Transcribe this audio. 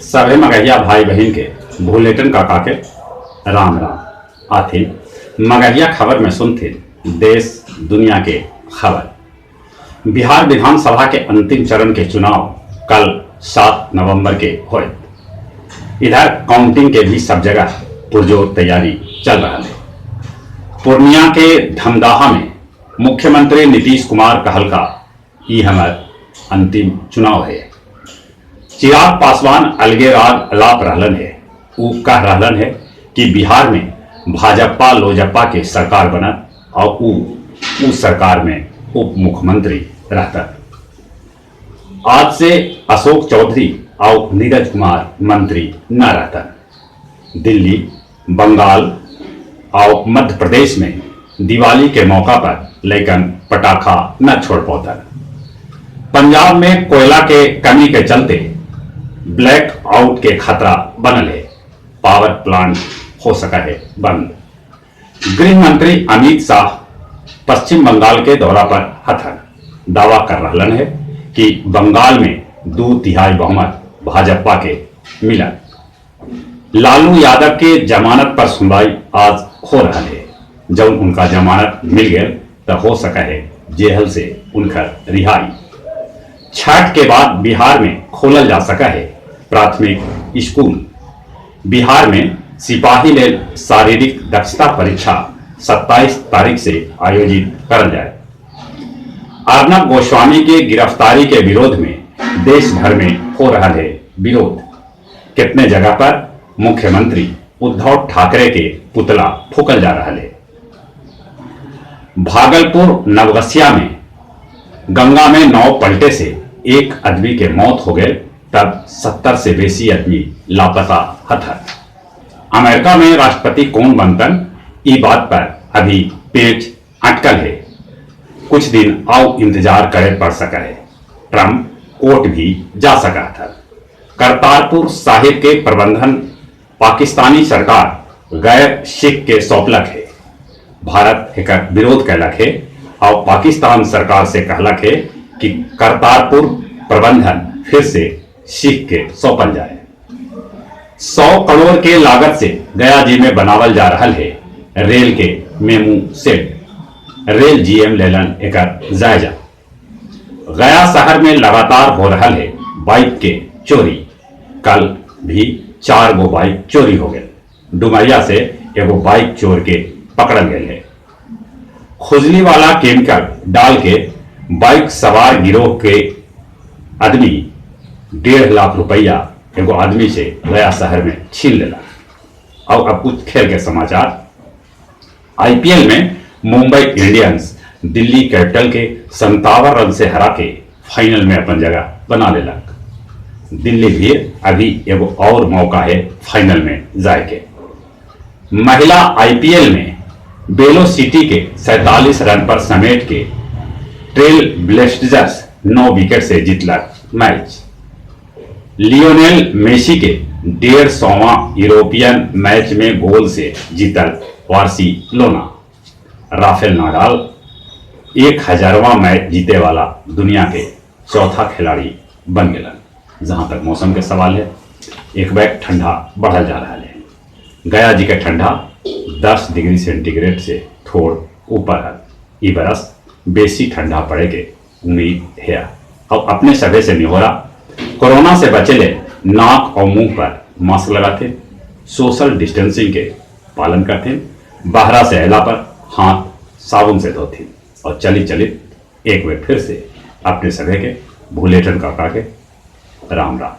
सभे मगहिया भाई बहिन के भुलेटन काका के राम राम। आथिन मगहिया खबर में सुनथिन देश दुनिया के खबर। बिहार विधानसभा के अंतिम चरण के चुनाव कल 7 नवंबर के होयत। इधर काउंटिंग के भी सब जगह पुरजोर तैयारी चल रहा है। पूर्णिया के धमदाहा में मुख्यमंत्री नीतीश कुमार कहलका ई हमर अंतिम चुनाव है। चिराग पासवान अलगे राग अलाप रहलन है। ऊ कह रहलन है कि बिहार में भाजपा लोजपा के सरकार बनत और ऊ सरकार में उप मुख्यमंत्री रहता। आज से अशोक चौधरी और नीरज कुमार मंत्री न रहता। दिल्ली, बंगाल और मध्य प्रदेश में दिवाली के मौका पर लेकिन पटाखा न छोड़ पौता। पंजाब में कोयला के कमी के चलते ब्लैक आउट के खतरा बनल है। पावर प्लांट हो सका है बंद। गृह मंत्री अमित शाह पश्चिम बंगाल के दौरा पर हथन। दावा कर रहलन है कि बंगाल में 2/3 बहुमत भाजपा के मिला। लालू यादव के जमानत पर सुनवाई आज हो रहा है। जब उनका जमानत मिल गया तो हो सका है जेल से उनका रिहाई। छठ के बाद बिहार में खोलल जा सका है प्राथमिक स्कूल। बिहार में सिपाही लेल शारीरिक दक्षता परीक्षा 27 तारीख से आयोजित करल जाए। अर्नब गोस्वामी के गिरफ्तारी के विरोध में देश भर में हो रहा है विरोध। कितने जगह पर मुख्यमंत्री उद्धव ठाकरे के पुतला फूकल जा रहा है। भागलपुर नवगछिया में गंगा में नाव पलटे से एक आदमी के मौत हो गए, तब 70 से बेसी आदमी लापता हथर। अमेरिका में राष्ट्रपति कौन बनतन, ई बात पर अभी पेच अटकल है। कुछ दिन आओ इंतजार करे पड़ सका है। ट्रंप कोर्ट भी जा सका था। करतारपुर साहिब के प्रबंधन पाकिस्तानी सरकार गैर सिख के सौंपलक है। भारत एक विरोध कैलक है और पाकिस्तान सरकार से कहलक है कि करतारपुर प्रबंधन फिर से सिख के सौंपल जाए। 100 करोड़ के लागत से गया जी में बनावल जा रहा है रेल के मेमू सेट। रेल जीएम लेलन एक जायजा। गया शहर में लगातार हो रहा है बाइक के चोरी। कल भी 4 गो बाइक चोरी हो गए। डुमरिया से एगो बाइक चोर के पकड़ल गए है। खुजली वाला केमिकल डाल के बाइक सवार गिरोह के आदमी 1.5 लाख रुपया एगो आदमी से गया शहर में छीन लेला। और अब कुछ खेल के समाचार। आईपीएल में मुंबई इंडियंस दिल्ली कैपिटल के 57 रन से हरा के फाइनल में अपन जगह बना लेलक। दिल्ली भी अभी एगो और मौका है फाइनल में जाए के। महिला आईपीएल में वेलोसिटी के 47 रन पर समेट के ट्रेल ब्लेजर्स 9 विकेट से जीतलक मैच। लियोनेल मेसी के 150वां यूरोपियन मैच में गोल से जीतल बार्सिलोना। राफेल नाडाल 1000वां मैच जीते वाला दुनिया के चौथा खिलाड़ी बन गए। जहां तक मौसम के सवाल है, एक बैग ठंडा बढ़ल जा रहा है। गया जी के ठंडा 10 डिग्री सेंटीग्रेड से थोड़ ऊपर है। ई बरस बेसी ठंडा पड़े के उम्मीद है। और अपने सभे से निहोरा, कोरोना से बचे ले नाक और मुंह पर मास्क लगाते, सोशल डिस्टेंसिंग के पालन करते, बाहरा से अला पर हाथ साबुन से धोते और चली चली एक बार फिर से अपने सभे के भूलेटन काका के राम राम।